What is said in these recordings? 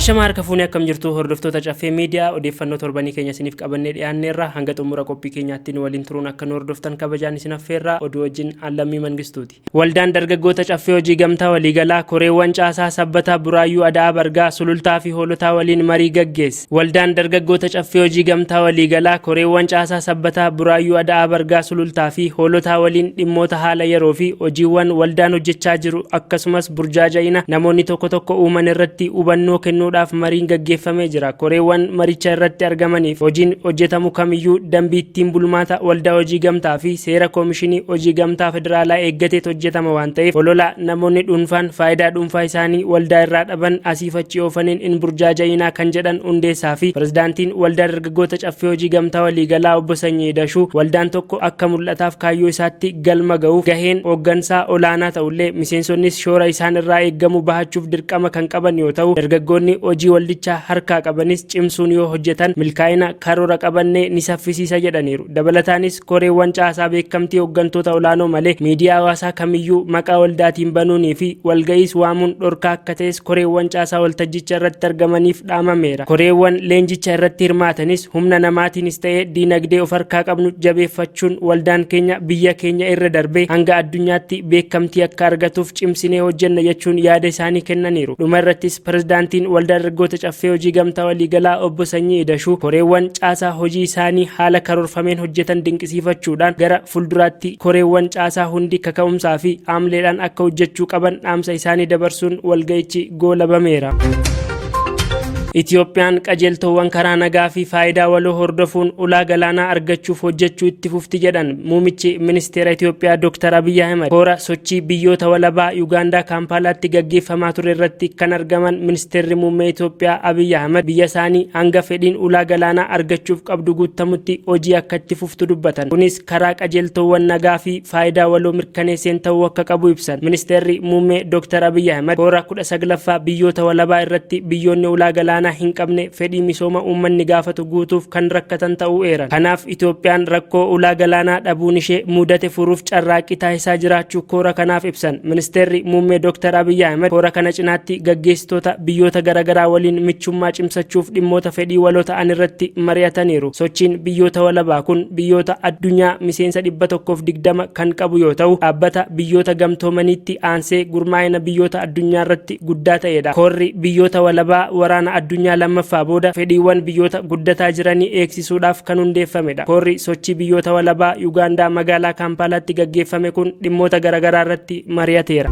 Ashama harka fuunee, akkam jirtu hordoftoota Caffee Miidiyaa? Odeeffannoo torbanii keenya isiniif qabannee dhiyaanneerra. Hanga xumura qophii keenyaatti nu waliin turuun akka nu hordoftan kabajaan isin affeerra. Oduu wajjin Allammii Mangistuuti. Waldaan dargaggoota Caffee Hojii Gamtaa Waliigalaa koreewwan caasaa Sabbataa, Buraayyuu, Ada'aa Bargaa, Sulultaa fi Hoolotaa waliin marii gaggeesse. Waldaan dargaggoota Caffee Hojii Gamtaa Waliigalaa koreewwan caasaa Sabbataa, Buraayyuu, Ada'aa Bargaa, Sulultaa fi Hoolotaa waliin dhimmoota haala yeroo fi hojiiwwan waldaan hojjechaa jiru, akkasumas burjaaja'ina namoonni tokko tokko uuman irratti hubannoo kennuudhaaf mariin gaggeeffamee jira. Koreewwan maricha irratti argamaniif hojiin hojjetamu kamiyyuu dambii ittiin bulmaata waldaa hojii gamtaa fi seera Koomishinii Hojii Gamtaa Federaalaa eeggateet hojjetama waan ta'eef, holola namoonni dhuunfaan faayidaa dhuunfaa isaanii waldaa irraa dhaban asiif achi oofaniin hin burjaaja'inaa kan jedhan hundeessaa fi pirezidaantiin Waldaa Dargaggoota Caffee Hojii Gamtaa Waliigalaa Obbo Sanyii Dashuu, waldaan tokko akka mul'ataaf kaayyoo isaatti galma ga'uuf gaheen hooggansaa olaanaa ta'ullee, miseensonnis shoora isaan irraa eeggamu bahachuuf dirqama kan qaban yoo ta'u, dargaggoonni hojii waldichaa harkaa qabanis cimsuun yoo hojjetan milkaa'ina karoora qabanne ni saffisiisa jedhaniiru. Dabalataanis, koreewwan caasaa beekamtii hooggantoota olaanoo malee miidiyaa hawaasaa kamiyyuu maqaa waldaatiin banuunii fi walga'iis waamuun dhorkaa akka ta'es koreewwan caasaa waltajjicha irratti argamaniif dhaamameera. Koreewwan leenjicha irratti hirmaatanis humna namaatiinis ta'ee diinagdee of harkaa qabnu jabeeffachuun waldaan keenya biyya keenya irra darbee hanga addunyaatti beekamtii akka argatuuf cimsinee hojjenna jechuun yaada isaanii kennaniiru. Dhuma irrattis pirezidaantiin Waldaa Dargaggoota Caffee Hojii Gamtaa Waliigalaa Obbo Sanyii Idashuu koreewwan caasaa hojii isaanii haala karoorfameen hojjetan dinqisiifachuudhaan, gara fuulduraatti koreewwan caasaa hundi kaka'umsaa fi haamleedhaan akka hojjechuu qaban dhaamsa isaanii dabarsuun walga'ichi goolabameera. Itiyoophiyaan qajeeltoowwan karaa nagaa fi faayidaa waloo hordofuun ulaa galaanaa argachuuf hojjechuu itti fufti jedhan Muumichi Ministeera Itiyoophiyaa Dr. Abiyyi Ahimad. Koora sochii biyyoota walabaa Yugaandaa Kaampaalaatti gaggeeffamaa ture irratti kan argaman Ministeerri Muummee Itiyoophiyaa Abiyyi Ahimad, biyya isaanii hanga fedhiin ulaa galaanaa argachuuf qabdu guutamutti hojii akka itti fuftu dubbatan. Kunis karaa qajeeltoowwan nagaa fi faayidaa waloo mirkaneesseen ta'uu akka qabu ibsan. Ministeerri Muummee Dr. Abiyyi Ahimad koora 19ffaa biyyoota walabaa irratti biyyoonni ulaa galaanaa hin qabne fedhii misooma uummanni gaafatu guutuuf kan rakkatan ta'uu eeran. Kanaaf Itoophiyaan rakkoo ulaa galaanaa dhabuun ishee mudate furuuf carraaqqii taasisaa jiraachuu koora kanaaf ibsan. Ministeerri Muummee Dr. Abiyyi Ahimad koora kana cinaatti gaggeessitoota biyyoota garaagaraa waliin michummaa cimsachuuf dhimmoota fedhii waloo ta'an irratti mari'ataniiru. Sochiin biyyoota walabaa kun biyyoota addunyaa miseensa 120 kan qabu yoo ta'u, dhaabbata Biyyoota Gamtoomaniitti aansee gurmaa'ina biyyoota addunyaa irratti guddaa ta'edha. Koorri biyyoota walabaa waraana addunyaa lammaffaa booda fedhiiwwan biyyoota guddataa jiranii eegsisuudhaaf kan hundeeffamedha. Koorri sochii biyyoota walabaa Yugaandaa magaalaa Kaampaalaatti gaggeeffame kun dhimmoota garaagaraa irratti mari'ateera.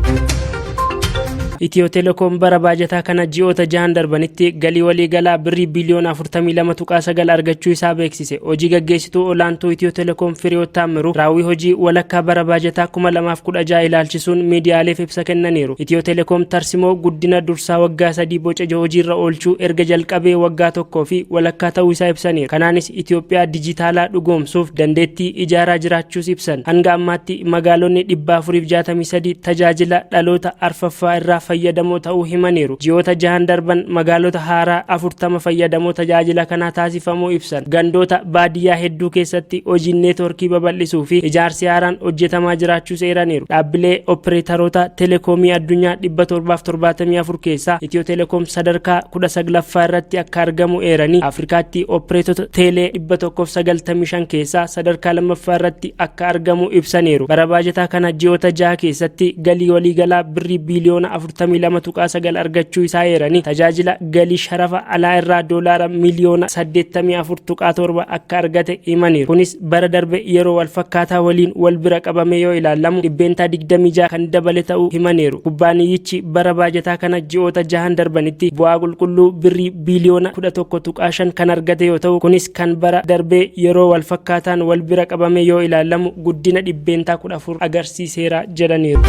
Itiyoo Telekoom bara baajataa kana ji'oota jahan darbanitti galii waliigalaa birrii biliyoona 42.9 argachuu isaa beeksise. Hojii gaggeessituu olaantuu Itiyoo Telekoom Firiyoot Taammiruu raawwii hojii walakkaa bara baajataa 2016 ilaalchisuun miidiyaaleef ibsa kennaniiru. Itiyoo Telekoom tarsimoo guddina dursaa waggaa 3 boca hojiirra oolchuu erga jalqabee waggaa tokkoo fi walakkaa ta'uu isaa ibsaniiru. Kanaanis Itiyoophiyaa dijitaalaa dhugoomsuuf dandeettii ijaaraa jiraachuus ibsan. Hanga ammaatti magaalonni 463 tajaajila dhaloota arfaffaa irraa fayyadamoo ta'uu himaniiru. Ji'oota jahan darban magaalota haaraa 40 fayyadamoo tajaajila kanaa taasifamuu ibsan. Gandoota baadiyyaa hedduu keessatti hojiin neetworkii babal'isuu fi ijaarsi haaraan hojjetamaa jiraachuus eeraniiru. Dhaabbilee opereetaroota telekoomii addunyaa 774 keessaa Itiyoo Telekoom sadarkaa 19ffaa irratti akka argamu eeranii, Afrikaatti opereetota teelee 195 keessaa sadarkaa lammaffaa irratti akka argamu ibsaniiru. Bara baajataa kana ji'oota jaha keessatti galii waliigalaa birrii biiliyoona 42.9 argachuu isaa eeranii, tajaajila galii sharafa alaa irraa doolaara miliyoona 84.7 akka argate himaniiru. Kunis bara darbe yeroo wal fakkaataa waliin wal bira qabamee yoo ilaalamu 26% kan dabale ta'uu himaniiru. Kubbaaniyyichi bara baajataa kana ji'oota jahan darbanitti bu'aa qulqulluu birrii biiliyoona 11.5 kan argate yoo ta'u, kunis kan bara darbee yeroo wal fakkaataan wal bira qabamee yoo ilaalamu guddina 14% agarsiiseera jedhaniiru.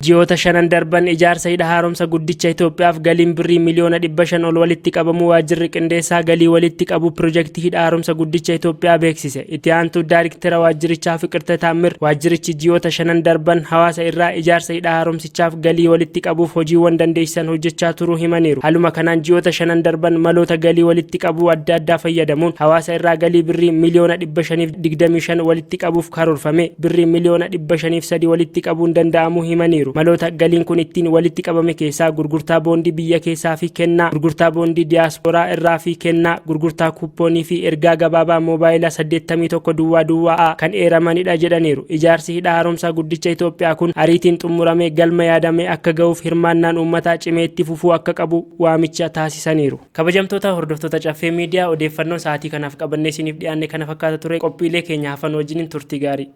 Ji'oota shanan darban ijaarsa hidha haaromsa guddicha Itoophiyaaf galiin birrii miliyoona 500 ol walitti qabamuu waajjirri qindeessaa galii walitti qabu pirojektii hidha haaromsa guddicha Itoophiyaa beeksise. Itti aantuu daariktera waajjirichaa Fiqirte Taammir, waajjirichi ji'oota shanan darban hawaasa irraa ijaarsa hidha haaromsichaaf galii walitti qabuuf hojiiwwan dandeessisan hojjechaa turuu himaniiru. Haaluma kanaan ji'oota shanan darban maloota galii walitti qabuu adda addaa fayyadamuun hawaasa irraa galii birrii miliyoona 525 walitti qabuuf karoorfame birrii miliyoona 503 walitti qabuun danda'amuu himaniiru. Maloota galiin kun ittiin walitti qabame keessaa gurgurtaa boondii biyya keessaa fi kennaa, gurgurtaa boondii diyaaspooraa irraa fi kennaa, gurgurtaa kuuppoonii fi ergaa gabaabaa moobaayilaa 81 duwwaa duwwaa A kan eeramanidha jedhaniiru. Ijaarsi hidha haaromsaa guddicha Itoophiyaa kun ariitiin xumuramee galma yaadame akka ga'uuf hirmaannaan uummataa cimee itti fufuu akka qabu waamicha taasisaniiru. Kabajamtoota hordoftoota Caffee Miidiyaa, odeeffannoon sa'aatii kanaaf qabannee isiniif dhiyaanne kana fakkaata ture. Qophiilee keenya hafan wajjiniin turtii gaarii.